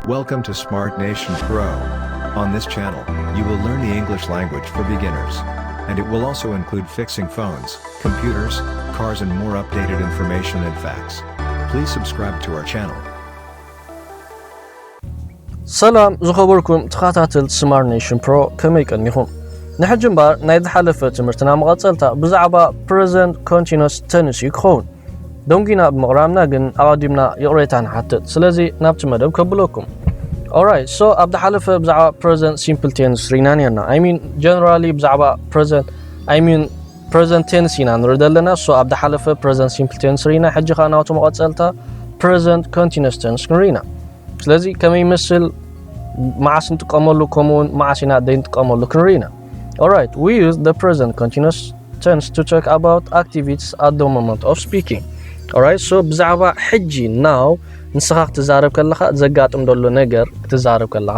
Welcome to Smart Nation Pro. On this channel, you will learn the English language for beginners. And it will also include fixing phones, computers, cars, and more updated information and facts. Please subscribe to our channel. ሰላም ዝኸበርኩም ተኸታተልቲ ስማርት ኔሽን ፕሮ፣ ከመይ ቀኒኹም? ንሕጂ እምበር ናይ ዝሓለፈ ትምህርትና መቐጸልታ ብዛዕባ ፕረዘንት ኮንቲነስ ተንስ እዩ ክኸውን። ደንጒና ብምቕራብና ግን ኣቐዲምና ይቕሬታ ንሓትት። ስለዚ ናብቲ መደብ ከብለኩም። Alright, so ኣብ ዝሓለፈ ብዛዕባ ፕረዘንት ሲምፕል ቴንስ ርኢና ነርና። I mean generally ብዛዕባ ፕረዘንት I mean ፕረዘንት ቴንስ ኢና ንርኢ ዘለና። So ኣብ ዝሓለፈ ፕረዘንት ሲምፕል ቴንስ ርኢና፣ ሕጂ ኸኣ ናቱ መቐጸልታ ፕረዘንት ኮንቲነስ ተንስ ክንርኢ ኢና። ስለዚ ከመይ ይመስል፣ መዓስ ንጥቀመሉ፣ ከምኡውን መዓስ ኢና ዘይንጥቀመሉ ክንርኢ ኢና። Alright, we use the present continuous tense to talk about activities at the moment of speaking. Alright, so ብዛዕባ ሕጂ፣ now፣ ንስኻ ክትዛረብ ከለኻ ዘጋጥም ዘሎ ነገር ክትዛረብ ከለኻ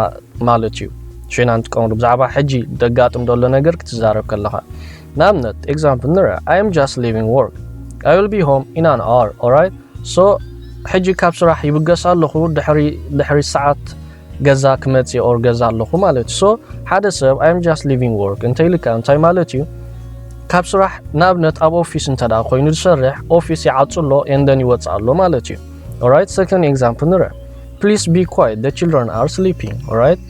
ማለት እዩ። ሽና ንጥቀመሉ ብዛዕባ ሕጂ ዘጋጥም ዘሎ ነገር ክትዛረብ ከለኻ። ንኣብነት example ንርአ፣ I am just leaving work. I will be home in an hour. Alright, so ሕጂ ካብ ስራሕ ይብገስ ኣለኹ፣ ድሕሪ ድሕሪ ሰዓት ገዛ ክመጽእ or ገዛ ኣለኹ ማለት እዩ። So ሓደ ሰብ I am just leaving work እንተ ኢልካ እንታይ ማለት እዩ? ካብ ስራሕ ንኣብነት ኣብ ኦፊስ እንተ ደኣ ኮይኑ ዝሰርሕ፣ ኦፊስ ይዓጹ ኣሎ and then ይወጽእ ኣሎ ማለት እዩ። Alright, second example ንርአ፣ please be quiet, the children are sleeping. Alright,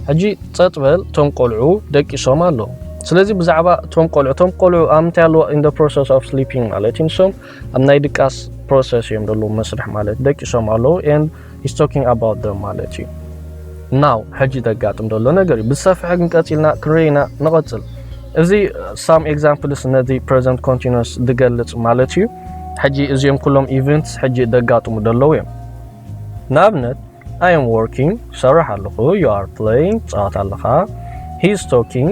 ሕጂ ጸጥ በል፣ እቶም ቆልዑ ደቂሶም ኣለዉ። ስለዚ ብዛዕባ እቶም ቆልዑ፣ እቶም ቆልዑ ኣብ ምንታይ ኣለዉ? In the process of sleeping ማለት እዩ። ንሶም ኣብ ናይ ድቃስ ፕሮሰስ እዮም ዘለዉ፣ መስርሕ ማለት ደቂሶም ኣለዉ and he's talking about them ማለት እዩ። Now ሕጂ ዘጋጥም ዘሎ ነገር እዩ። ብሰፍሐ ግን ቀጺልና ክንርኢ ኢና። ንቐጽል። እዚ some examples ነዚ ፕረዘንት ኮንቲነስ ዝገልጽ ማለት እዩ። ሕጂ እዚኦም ኩሎም ኢቨንትስ ሕጂ ዘጋጥሙ ዘለዉ እዮም። ንኣብነት I am working፣ ሰርሕ ኣለኹ። You are playing፣ ትጻወት ኣለኻ። He is talking፣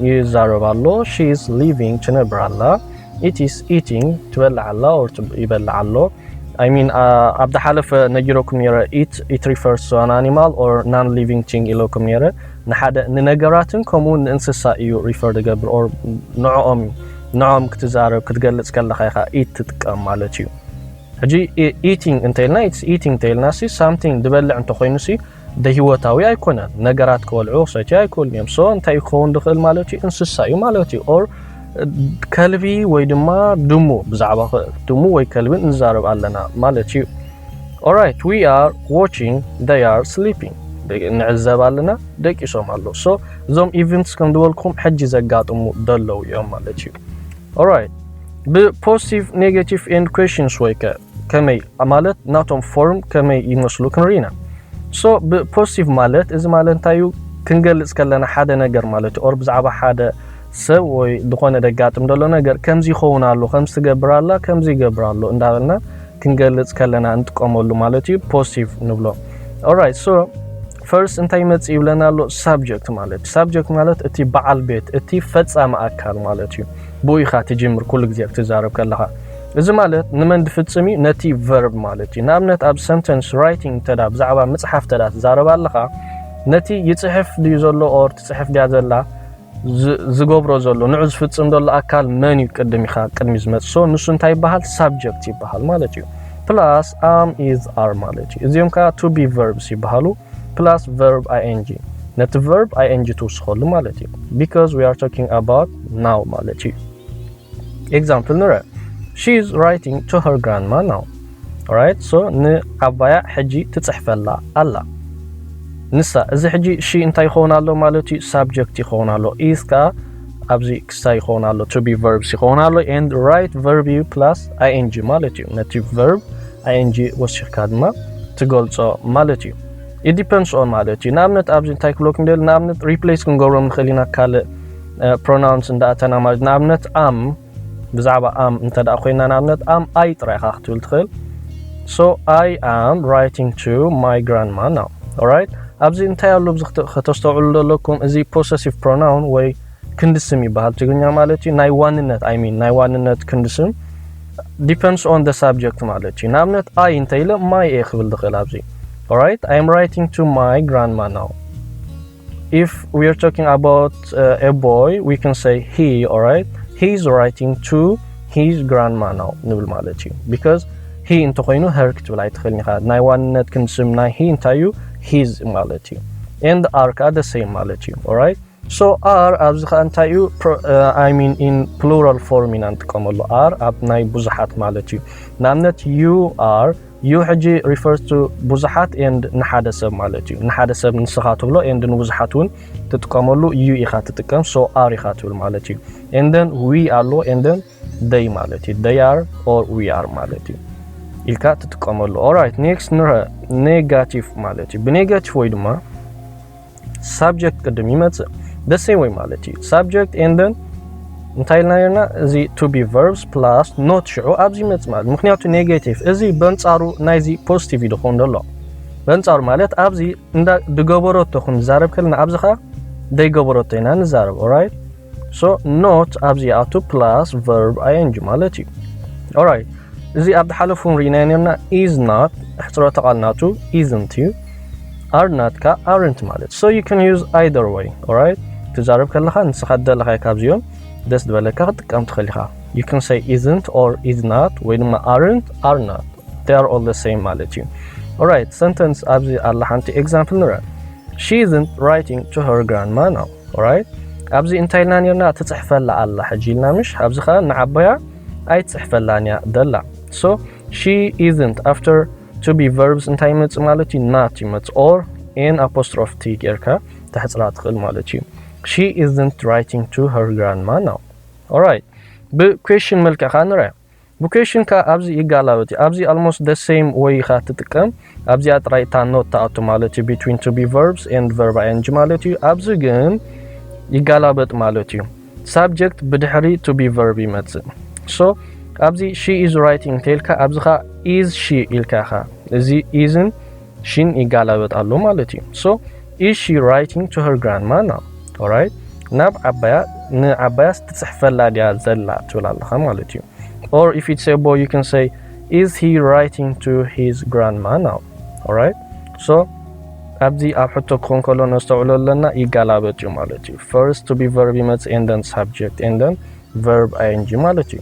ይዛረብ ኣሎ። She is living፣ ትነብር ኣላ። It is eating፣ ትበልዕ ኣላ or ትብ- ይበልዕ ኣሎ። I mean ኣብ ዝሓለፈ ነጊረኩም ነይረ፣ eat it refers to an animal or non living thing ኢለኩም ነይረ። ንሓደ ንነገራትን ከምኡ ንእንስሳ እዩ ሪፈር ዝገብር or ንዕኦም እዩ። ንዕኦም ክትዛረብ ክትገልጽ ከለኻ ኢኻ ኢት ትጥቀም ማለት እዩ። ሕጂ ኢቲንግ እንተኢልና ኢትስ ኢቲንግ እንተኢልና ሲ ሳምቲንግ ዝበልዕ እንተኮይኑ ሲ ደህይወታዊ ኣይኮነን። ነገራት ክበልዑ ክሰትዩ ኣይክእሉን እዮም። ሶ እንታይ ክኸውን ዝኽእል ማለት እዩ? እንስሳ እዩ ማለት እዩ። ኦር ከልቢ ወይ ድማ ድሙ፣ ብዛዕባ ኸ- ድሙ ወይ ከልቢ ንዛረብ ኣለና ማለት እዩ። Alright, we are watching, they are sleeping. ንዕዘብ ኣለና፣ ደቂሶም ኣለዉ። ሶ እዞም ኢቨንትስ ከም ዝበልኩም ሕጂ ዘጋጥሙ ዘለዉ እዮም ማለት እዩ። Alright, ብፖዚቲቭ፣ ኔጌቲቭ ኤንድ ኩዌሽንስ ወይ ከ ከመይ ማለት ናቶም ፎርም ከመይ ይመስሉ ክንርኢ ኢና። ሶ ብፖዚቲቭ ማለት እዚ ማለት እንታይ እዩ? ክንገልጽ ከለና ሓደ ነገር ማለት እዩ። ኦር ብዛዕባ ሓደ ሰብ ወይ ዝኾነ ደጋጥም ዘሎ ነገር ከምዚ ይኸውን ኣሎ፣ ከምዚ ትገብር ኣላ፣ ከምዚ ይገብር ኣሎ እንዳበልና ክንገልጽ ከለና እንጥቀመሉ ማለት እዩ ፖዚቲቭ ንብሎ። Alright, so ፈርስት እንታይ ይመጽእ ይብለና ኣሎ? ሳብጀክት ማለት እዩ። ሳብጀክት ማለት እቲ በዓል ቤት፣ እቲ ፈጻሚ ኣካል ማለት እዩ። ብኡ ኢኻ ትጅምር ኩሉ ግዜ ክትዛረብ ከለኻ። እዚ ማለት ንመን ዝፍጽም እዩ? ነቲ ቨርብ ማለት እዩ። ንኣብነት ኣብ ሰንተንስ ራይቲንግ እንተዳ ብዛዕባ ምጽሓፍ እንተዳ ትዛረብ ኣለኻ፣ ነቲ ይጽሕፍ ድዩ ዘሎ ኦር ትጽሕፍ ድያ ዘላ ዝ- ዝገብሮ ዘሎ ንዑ ዝፍጽም ዘሎ ኣካል መን እዩ? ቅድም ኢኻ ቅድሚ ዝመጽእ። ሶ ንሱ እንታይ ይበሃል? ሳብጀክት ይበሃል ማለት እዩ። ፕላስ ኣም፣ ኢዝ፣ ኣር ማለት እዩ። እዚኦም ከዓ ቱ ቢ ቨርብስ ይበሃሉ። ፕላስ ቨርብ ኣይኤንጂ፣ ነቲ ቨርብ ኣይኤንጂ ትውስኸሉ ማለት እዩ። Because we are talking about now ማለት እዩ። ኤግዛምፕል ንርአ። She is writing to her grandma now. Alright, so ንዓባያ ሕጂ ትጽሕፈላ ኣላ። ንሳ፣ እዚ ሕጂ ሺ እንታይ ይኸውን ኣሎ ማለት እዩ? ሳብጀክት ይኸውን ኣሎ። ኢዝ ከኣ ኣብዚ ክስታይ ይኸውን ኣሎ፣ ቱ ቢ ቨርብስ ይኸውን ኣሎ። And right ቨርብ እዩ ፕላስ ኣይኤንጂ ማለት እዩ። ነቲ ቨርብ ኣይኤንጂ ወሲኽካ ድማ ትገልጾ ማለት እዩ። It depends on ማለት እዩ። ንኣብነት ኣብዚ እንታይ ክብለኩም ደሊ፣ ንኣብነት ሪፕሌስ ክንገብሮም ንኽእል ኢና ካልእ ፕሮናውንስ እንዳኣተና ማለት። ንኣብነት ኣም፣ ብዛዕባ ኣም እንተ ደኣ ኮይና ንኣብነት ኣም ኣይ ጥራይ ኢኻ ክትብል ትኽእል። So I am writing to my grandma now. Alright, ኣብዚ እንታይ ኣሎ ኣብዚ ክተ- ከተስተውዕሉ ዘለኩም፣ እዚ ፖሰሲቭ ፕሮናውን ወይ ክንዲ ስም ይበሃል ትግርኛ ማለት እዩ። ናይ ዋንነት፣ I mean ናይ ዋንነት ክንዲ ስም depends on the subject ማለት እዩ። ንኣብነት ኣይ እንተ ኢለ ማይ እየ ክብል ዝኽእል ኣብዚ። Alright, I am writing to my grandma now. If we are talking about uh, a boy, we can say he, alright? He is writing to his grandma now ንብል ማለት እዩ። Because he እንተኮይኑ her ክትብል ኣይትኽእልን ኢኻ። ናይ ዋንነት ክንዲ ስም ናይ he እንታይ እዩ? his ማለት እዩ። And are ከኣ the same ማለት እዩ። Alright? So are ኣብዚ ከኣ እንታይ እዩ? I mean in plural form ኢና ንጥቀመሉ። Are ኣብ ናይ ብዙሓት ማለት እዩ። ንኣብነት you are፣ you ሕጂ refers to ብዙሓት and ንሓደ ሰብ ማለት እዩ። ንሓደ ሰብ ንስኻ ትብሎ and ንብዙሓት እውን ትጥቀመሉ you ኢኻ ትጥቀም። So are ኢኻ ትብል ማለት እዩ። And then we ኣሎ and then they ማለት እዩ። They are or we are ማለት እዩ ኢልካ ትጥቀመሉ። Alright, next ንረ negative ማለት እዩ። ብኔጋቲቭ ወይ ድማ subject ቅድም ይመጽእ። The same way ማለት እዩ። Subject and then እንታይ ኢልና ነርና? እዚ to be verbs plus not ሽዑ ኣብዚ ይመጽእ ማለት። ምክንያቱ negative እዚ በንጻሩ ናይዚ positive እዩ ዝኸውን ዘሎ። በንጻሩ ማለት ኣብዚ እንዳ ድገበረቶ ክንዛረብ ከለና ኣብዚ ኸኣ ደይገበረቶ ኢና ንዛረብ። Alright? So not ኣብዚ ይኣቱ plus verb ing ማለት እዩ። Alright? እዚ ኣብ ዝሓለፉ ርኢናዮ ነርና is not፣ ሕጽረተ ቃል ናቱ isn't እዩ። Are not ከኣ aren't ማለት። So you can use either way። Alright? ትዛረብ ከለኻ ንስኻ ዝደለኻዮ ካብዚኦም ደስ ዝበለካ ክትጥቀም ትኽእል ኢኻ። You can say isn't or is not ወይ ድማ aren't, are not. They are all the same ማለት እዩ። Alright, sentence ኣብዚ ኣላ ሓንቲ example ንረ። She isn't writing to her grandma now. Alright? ኣብዚ እንታይ ኢልና ነርና? ትጽሕፈላ ኣላ ሕጂ ኢልና ምሽ? ኣብዚ ኸኣ ንዓባያ ኣይትጽሕፈላን እያ ደላ። So she isn't after to be verbs እንታይ ይመጽእ ማለት እዩ? Not ይመጽእ። Or an apostrophe T ጌርካ ተሕጽራ ትኽእል ማለት እዩ። She isn't writing to her grandma now. Alright? ብ question መልክዕ ከኣ ንረ። ብ question ከኣ ኣብዚ ይጋላበጥ እዩ። ኣብዚ almost the same way ኢኻ ትጥቀም። ኣብዚኣ ጥራይ እታ not ትኣቱ ማለት እዩ። Between to be verbs and verb ing ማለት እዩ። ኣብዚ ግን ይጋላበጥ ማለት እዩ። Subject ብድሕሪ to be verb ይመጽእ። So ኣብዚ she is writing እንተኢልካ ኣብዚ ኸኣ is she ኢልካ ኢኻ። እዚ is ን she ን ይጋላበጥ ኣሎ ማለት እዩ። So is she writing to her grandma now? Alright? ናብ ዓባያ ንዓባያስ ትጽሕፈላ ድያ ዘላ ትብል ኣለኻ ማለት እዩ። Or if it's a boy, you can say is he writing to his grandma now? Alright? So ኣብዚ ኣብ ሕቶ ክኾን ከሎ ነስተውዕሎ ኣለና ይጋላበጥ እዩ ማለት እዩ። First to be verb ይመጽእ and then subject and then verb ing ማለት እዩ።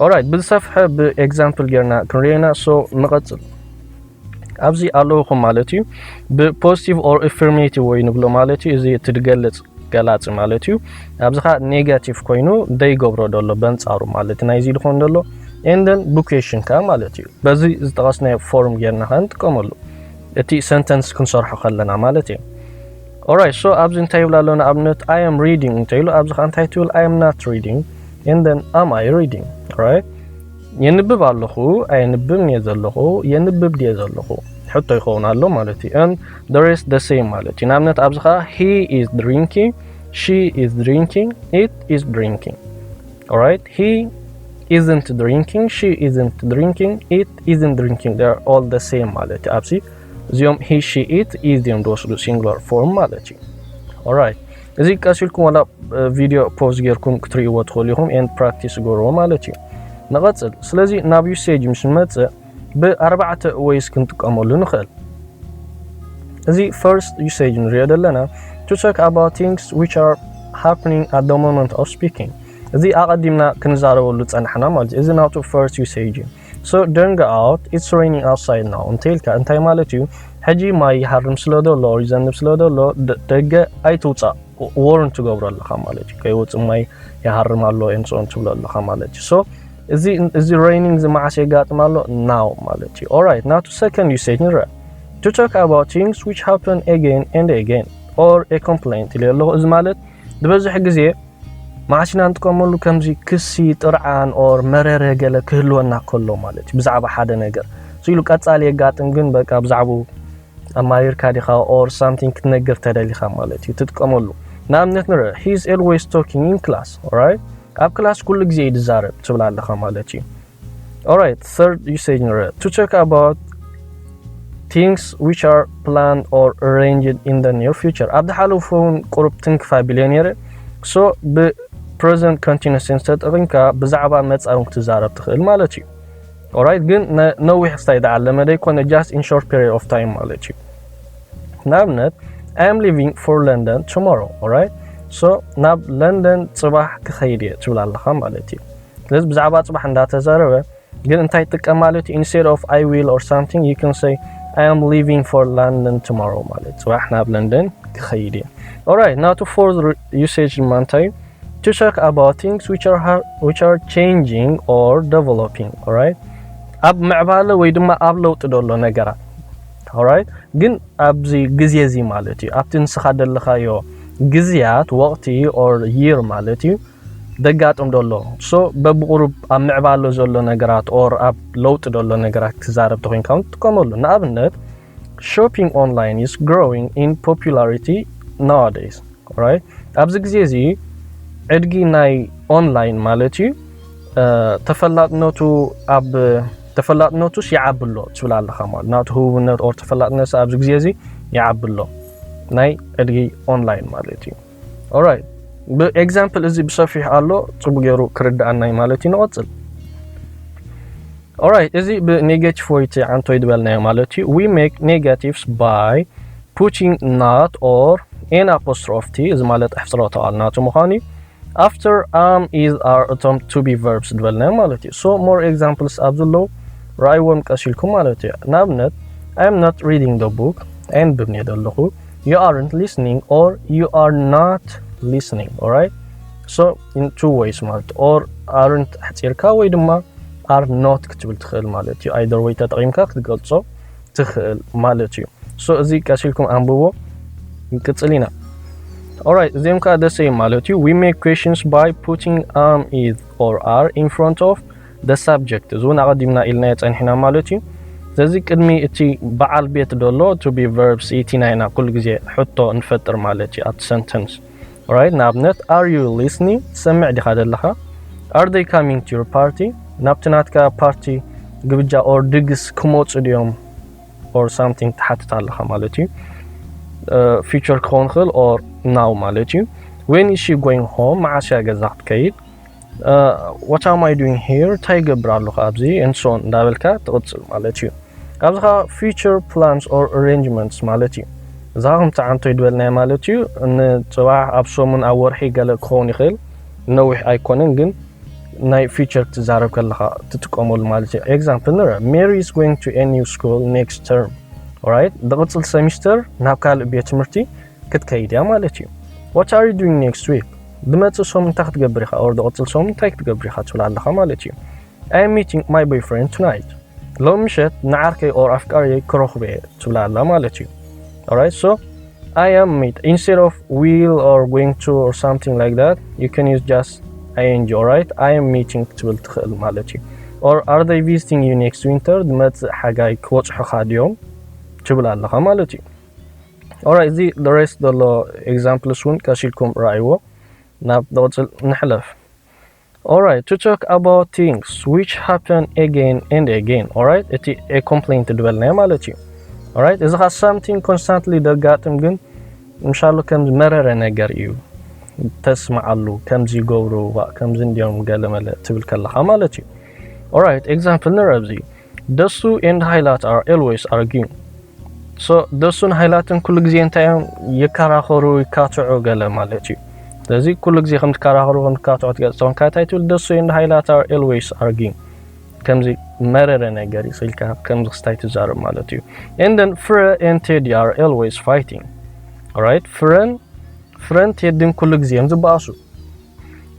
Alright፣ ብዝሰፍሐ ብ example ጌርና ክንሪኦ ኢና። So ንቐጽል። ኣብዚ ኣለውኹም ማለት እዩ። ብ positive or affirmative ወይ ንብሎ ማለት እዩ። እዚ እቲ ዝገልጽ ገላጺ ማለት እዩ። ኣብዚ ኸኣ negative ኮይኑ ደይገብሮ ዘሎ በንጻሩ ማለት እዩ። ናይዚ ዝኾን ዘሎ and then ብ question ከኣ ማለት እዩ። በዚ ዝጠቐስናዮ form ጌርና ኸኣ ንጥቀመሉ። እቲ sentence ክንሰርሖ ከለና ማለት እዩ። Alright, so ኣብዚ እንታይ ይብል ኣሎ? ንኣብነት I am reading እንተኢሉ ኣብዚ ኸኣ እንታይ ትብል? I am not reading and then am I reading? Alright? የንብብ ኣለኹ፣ ኣየንብብን እየ ዘለኹ፣ የንብብ ድየ ዘለኹ? ሕቶ ይኸውን ኣሎ ማለት እዩ። And the rest the same ማለት እዩ። ንኣብነት ኣብዚ ኸኣ he is drinking, she is drinking, it is drinking. Alright? He isn't drinking, she isn't drinking, it isn't drinking. They are all the same ማለት እዩ። ኣብዚ እዚኦም he, she, it, is እዮም ዝወስዱ singular form ማለት እዩ። Alright? እዚ ቀስ ኢልኩም ዋላ ቪድዮ ፖዝ ጌርኩም ክትርእይዎ ትኽእሉ ኢኹም and practice ግበርዎ ማለት እዩ። ንቐጽል። ስለዚ ናብ usage ምስ ንመጽእ ብኣርባዕተ ways ክንጥቀመሉ ንኽእል። እዚ first usage ንሪኦ ዘለና to talk about things which are happening at the moment of speaking። እዚ ኣቐዲምና ክንዛረበሉ ጸናሕና ማለት እዩ። እዚ ናቱ first usage እዩ። So don't go out, it's raining outside now እንተ ኢልካ እንታይ ማለት እዩ? ሕጂ ማይ ይሃርም ስለ ዘሎ or ይዘንብ ስለ ዘሎ ደ-፣ ደገ ኣይትውጻእ፣ warn ትገብሮ ኣለኻ ማለት እዩ። ከይወጽእ ማይ ይሃርም ኣሎ and so on ትብሎ ኣለኻ ማለት እዩ። So እዚ፣ እዚ raining እዚ መዓስ የጋጥም ኣሎ? Now ማለት እዩ። Alright, ናቱ second usage ንርአ። To talk about things which happen again and again or a complaint ኢለ ኣለኹ። እዚ ማለት ዝበዝሕ ግዜ መዓስ ኢና ንጥቀመሉ? ከምዚ ክሲ፣ ጥርዓን or መረረ ገለ ክህልወና ከሎ ማለት እዩ። ብዛዕባ ሓደ ነገር። So ኢሉ ቀጻሊ የጋጥም ግን በቃ ብዛዕባኡ ኣማሪርካ ዲኻ or something ክትነግር ተደሊኻ ማለት እዩ ትጥቀመሉ። ንኣብነት ንርአ፣ he is always talking in class, alright? ኣብ ክላስ ኩሉ ግዜ እዩ ዝዛረብ ትብል ኣለኻ ማለት እዩ። Alright, third usage ንርአ፣ to talk about things which are planned or arranged in the near future። ኣብ ዝሓለፉ እውን ቁሩብ ትንክፍ ኣቢለ ነይረ። So ብ present continuous tense ተጠቒምካ ብዛዕባ መጻኢ እውን ክትዛረብ ትኽእል ማለት እዩ። Alright፣ ግን ነ-፣ ነዊሕ ክስታይ ዝዓለመ ዘይኮነ just in short period of time ማለት እዩ። ንኣብነት I am leaving for London tomorrow, alright? So ናብ ለንደን ጽባሕ ክኸይድ እየ ትብል ኣለኻ ማለት እዩ። ስለዚ ብዛዕባ ጽባሕ እንዳተዛረበ ግን እንታይ ትጥቀም ማለት እዩ? Instead of I will or something, you can say I am leaving for London tomorrow ማለት ጽባሕ ናብ ለንደን ክኸይድ እየ። Alright, ናቱ fourth usage ድማ እንታይ እዩ? To talk about things which are har- which are changing or developing. Alright, ኣብ ምዕባለ ወይ ድማ ኣብ ለውጢ ዘሎ ነገራት። Alright፣ ግን ኣብዚ ግዜ እዚ ማለት እዩ ኣብቲ ንስኻ ዘለኻዮ ግዜያት ወቕቲ or year ማለት እዩ ደጋጥም ዘሎ። So በብቁሩብ ኣብ ምዕባለ ዘሎ ነገራት or ኣብ ለውጢ ዘሎ ነገራት ክዛረብ ተኮይንካ እውን ትጥቀመሉ። ንኣብነት, shopping online is growing in popularity nowadays. Alright፣ ኣብዚ ግዜ እዚ ዕድጊ ናይ ኦንላይን ማለት እዩ ተፈላጥነቱ ኣብ ተፈላጥነቱስ ይዓቢ ኣሎ ትብል ኣለኻ ማለት ናቱ ህቡብነት or ተፈላጥነት ኣብዚ ግዜ እዚ ይዓቢ ኣሎ ናይ ዕድጊ ኦንላይን ማለት እዩ። Alright፣ ብኤግዛምፕል እዚ ብሰፊሕ ኣሎ ጽቡቅ ገይሩ ክርዳኣናይ ማለት እዩ። ንቐጽል። Alright፣ እዚ ብኔጌቲቭ ወይ ዓንቶይ ዝበልናዮ ማለት እዩ። We make negatives by putting not or an apostrophe t፣ እዚ ማለት ኣሕጽሮተ ቃል ናቱ ምዃኑ እዩ። After am, is, are እቶም to be verbs ዝበልናዮ ማለት እዩ። So more examples ኣብዚ ኣለዉ፣ ረኣይዎም ቀስ ኢልኩም ማለት እዩ። ንኣብነት, I am not reading the book፣ ኣየንብብን እየ ዘለኹ። You aren't listening or you are not listening. Alright, so in two ways ማለት or aren't ኣሕጺርካ ወይ ድማ are not ክትብል ትኽእል ማለት እዩ። Either way ተጠቒምካ ክትገልጾ ትኽእል ማለት እዩ። So እዚ ቀስ ኢልኩም ኣንብቦ፣ ንቅጽል ኢና። Alright፣ እዚኦም ከዓ the same ማለት እዩ። We make questions by putting am, is, or are in front of the subject። እዚ እውን ኣቐዲምና ኢልናዮ ጸኒሕና ማለት እዩ። ስለዚ ቅድሚ እቲ በዓል ቤት ደሎ to be verbs ኢቲና ኢና ኩሉ ግዜ ሕቶ ንፈጥር ማለት እዩ ኣብቲ ሰንተንስ። Alright፣ ንኣብነት, are you listening? ትሰምዕ ዲኻ ዘለኻ? Are they coming to your party? ናብቲ ናትካ ፓርቲ፣ ግብጃ or ድግስ ክመጹ ድዮም? Or something ትሓትት ኣለኻ ማለት እዩ። Future ክኸውን ይኽእል or now ማለት እዩ። When is she going home? መዓስ እያ ገዛ ክትከይድ? What am I doing here? እንታይ ይገብር ኣለኹ ኣብዚ? And so on እንዳበልካ ትቕጽል ማለት እዩ። ኣብዚ ኸዓ future plans or arrangements ማለት እዩ። እዛ ከምቲ ዓንቶይ ዝበልናዮ ማለት እዩ። ንጽባሕ፣ ኣብ ሰሙን፣ ኣብ ወርሒ ገለ ክኸውን ይኽእል። ነዊሕ ኣይኮነን ግን ናይ future ክትዛረብ ከለኻ ትጥቀመሉ ማለት እዩ። Example ንርአ፣ Mary is going to a new school next term. Alright፣ ዝቕጽል ሰሚስተር ናብ ካልእ ቤት ትምህርቲ ክትከይድ እያ ማለት እዩ። What are you doing next week? ዝመጽእ ሰሙን እንታይ ክትገብር ኢኻ? Or ዝቕጽል ሰሙን እንታይ ክትገብር ኢኻ ትብል ኣለኻ ማለት እዩ። I am meeting my boyfriend tonight. ሎም ምሸት ንዓርከይ or ኣፍቃሪየይ ክረኽቦ እየ ትብል ኣላ ማለት እዩ። Alright, so I am meet instead of will or going to or something like that, you can use just ing. Alright, I am meeting ክትብል ትኽእል ማለት እዩ። Or are they visiting you next winter? ዝመጽእ ሓጋይ ክበጽሑኻ ድዮም ትብል ኣለኻ ማለት እዩ። Alright, እዚ the rest ዘሎ examples እውን ቀስ ኢልኩም ረኣይዎ። ናብ ዝቕጽል ንሕለፍ። Alright, to talk about things which happen again and again. Alright፣ እቲ a complaint ዝበልናዮ ማለት እዩ። Alright፣ እዚ ኸዓ something constantly ደጋጥም ግን ምሻሎ ከምዚ መረረ ነገር እዩ ተስምዓሉ፣ ከምዚ ይገብሩ፣ ከምዚ እንዲዮም ገለመለ ትብል ከለኻ ማለት እዩ። Alright, example ንርአ ኣብዚ። ደሱ and ሃይላት are always arguing. So ደሱን ሃይላትን ኩሉ ግዜ እንታይ እዮም? ይከራኸሩ፣ ይካትዑ ገለ ማለት እዩ። ስለዚ ኩሉ ግዜ ከም ትከራኸሩ፣ ከም ትካትዑ ትገልጽ ተኾንካ እንታይ ትብል? ደሱ and ሃይላት are always arguing። ከምዚ መረረ ነገር እዩ ኢልካ ከምዚ ክስታይ ትዛረብ ማለት እዩ። And then ፍረ and ቴዲ are always fighting. Alright፣ ፍረን ፍረን ቴድን ኩሉ ግዜ እዮም ዝበኣሱ።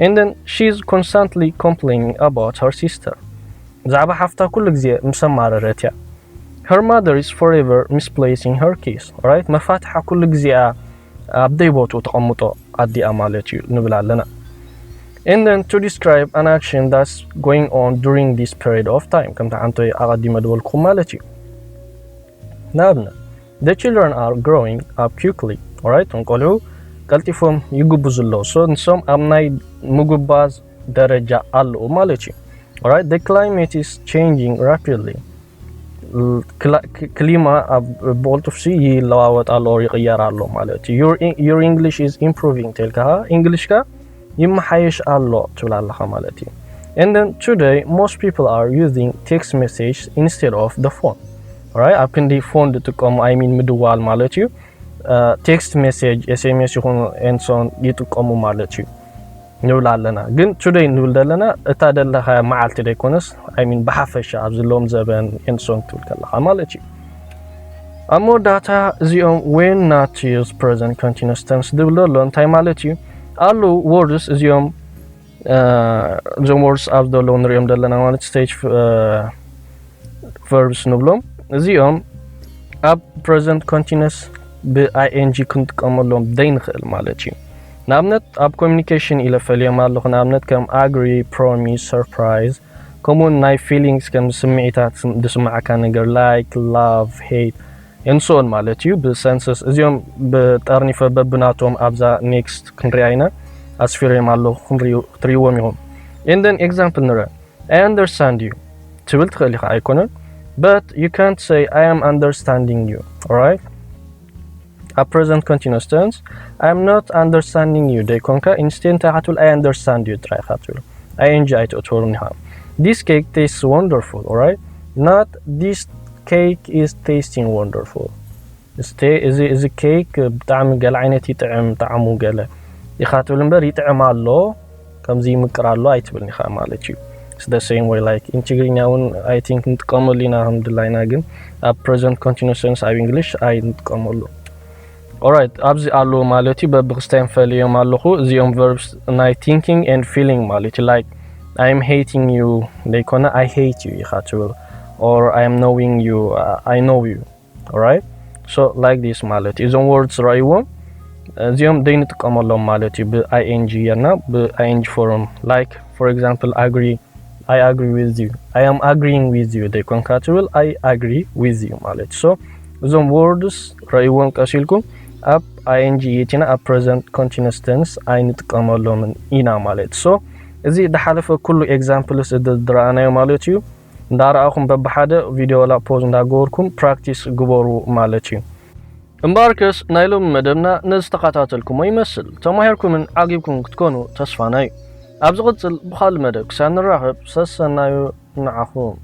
And then she's constantly complaining about her sister. ብዛዕባ ሓፍታ ኩሉ ግዜ ምስ ኣማረረት እያ። Her mother is forever misplacing her keys. Alright፣ መፋትሓ ኩሉ ግዜ እያ ኣብ ደይ ቦትኡ ተቐምጦ ኣዲኣ ማለት እዩ ንብል ኣለና። And then to describe an action that's going on during this period of time፣ ከምቲ ሓንቶይ ኣቐዲመ ዝበልኩኹም ማለት እዩ። ንኣብነት፣ the children are growing up quickly. Alright፣ እቶም ቆልዑ ቀልጢፎም ይጉብዙ ኣለዉ። So ንሶም ኣብ ናይ ምጉባዝ ደረጃ ኣለዉ ማለት እዩ። Alright፣ the climate is changing rapidly. ክላ- ክ- ክሊማ ኣብ ብቕልጡፍሲ ይለዋወጥ ኣሎ፣ ይቕየር ኣሎ ማለት እዩ። Your, your English is improving ተልካ፣ እንግሊሽካ ይመሓየሽ ኣሎ ትብል ኣለኻ ማለት እዩ። And then today most people are using text message instead of the phone. Right? ኣብ ክንዲ ፎን ዝጥቀሙ፣ I mean ምድዋል ማለት እዩ። ቴክስት ሜሴጅ፣ ኤስኤምኤስ ይኹን and so on ይጥቀሙ ማለት እዩ ንብል ኣለና። ግን ቱደይ ንብል ዘለና እታ ደለኻ መዓልቲ ደይኮነስ፣ I mean ብሓፈሻ ኣብዚ ሎም ዘበን and so on ትብል ከለኻ ማለት እዩ። ኣብ መወዳእታ እዚኦም when not to use present continuous tense ዝብል ዘሎ እንታይ ማለት እዩ? ኣለዉ words እዚኦም እዞም words ኣብ ዘለዉ ንሪኦም ዘለና ማለት stage verbs ንብሎም እዚኦም ኣብ present continuous ብ ing ክንጥቀመሎም ዘይንኽእል ማለት እዩ። ንኣብነት ኣብ communication ኢለ ፈልዮም ኣለኹ። ንኣብነት ከም agree፣ promise፣ surprise ከምኡውን ናይ feelings ከም ስምዒታት ዝስምዓካ ነገር like love፣ hate and so on ማለት እዩ። ብ senses እዚኦም ብጠርኒፈ በብናቶም ኣብዛ next ክንሪኣ ኢና። ኣስፊረዮም ኣለኹ ክትሪእዎም ኢኹም። And then example ንረ I understand you ትብል ትኽእል ኢኻ ኣይኮነን? But you can't say I am understanding you, alright? ኣብ present continuous tense I am not understanding you ደይኮንካ instead እንታይ ኢኻ ትብል? I understand you ጥራይ ኢኻ ትብል። ing ኣይተእትወሉን ኢኻ። This cake tastes wonderful, alright? Not this cake is tasting wonderful. እዚ እዚ ኬክ ብጣዕሚ ገለ ዓይነት ይጥዕም ጣዕሙ ገለ ኢኻ ትብል እምበር ይጥዕም ኣሎ ከምዚ ይምቅር ኣሎ ኣይትብልን ኢኻ ማለት እዩ። It's the same way like in ትግርኛ እውን I think ንጥቀመሉ ኢና ከም ድላይና ግን ኣብ present continuous tense ኣብ English ኣይንጥቀመሉ። Alright ኣብዚ ኣለዉ ማለት እዩ። በብክስታይን ፈልዮም ኣለኹ። እዚኦም verbs ናይ thinking and feeling ማለት እዩ። Like I am hating you ዘይኮነ I hate you ኢኻ ትብል or I am knowing you I know you alright so like this ማለት እዩ። እዞም words ረእይዎም እዚኦም ደይንጥቀመሎም ማለት እዩ። ብ ing ጌርና ብ ing form like for example agree I agree with you I am agreeing with you ደይኮንካ ትብል I agree with you ማለት እዩ። So እዞም words ረእይዎም ቀስ ኢልኩም ኣብ ing የእቲና ኣብ present continuous tense ኣይንጥቀመሎምን ኢና ማለት እዩ። So እዚ ዝሓለፈ ኩሉ examples ዝረኣናዮ ማለት እዩ። እንዳረኣኹም በብሓደ ቪድዮ ዋላ pause እንዳገበርኩም practice ግበሩ ማለት እዩ። እምበኣርከስ ናይ ሎሚ መደብና ነዚ ተኸታተልኩሞ ይመስል። ተማሂርኩምን ዓጊብኩም ክትኮኑ ተስፋና እዩ። ኣብ ዝቕጽል ብኻልእ መደብ ክሳብ ንራኸብ ሰሰናዩ ንዓኹም።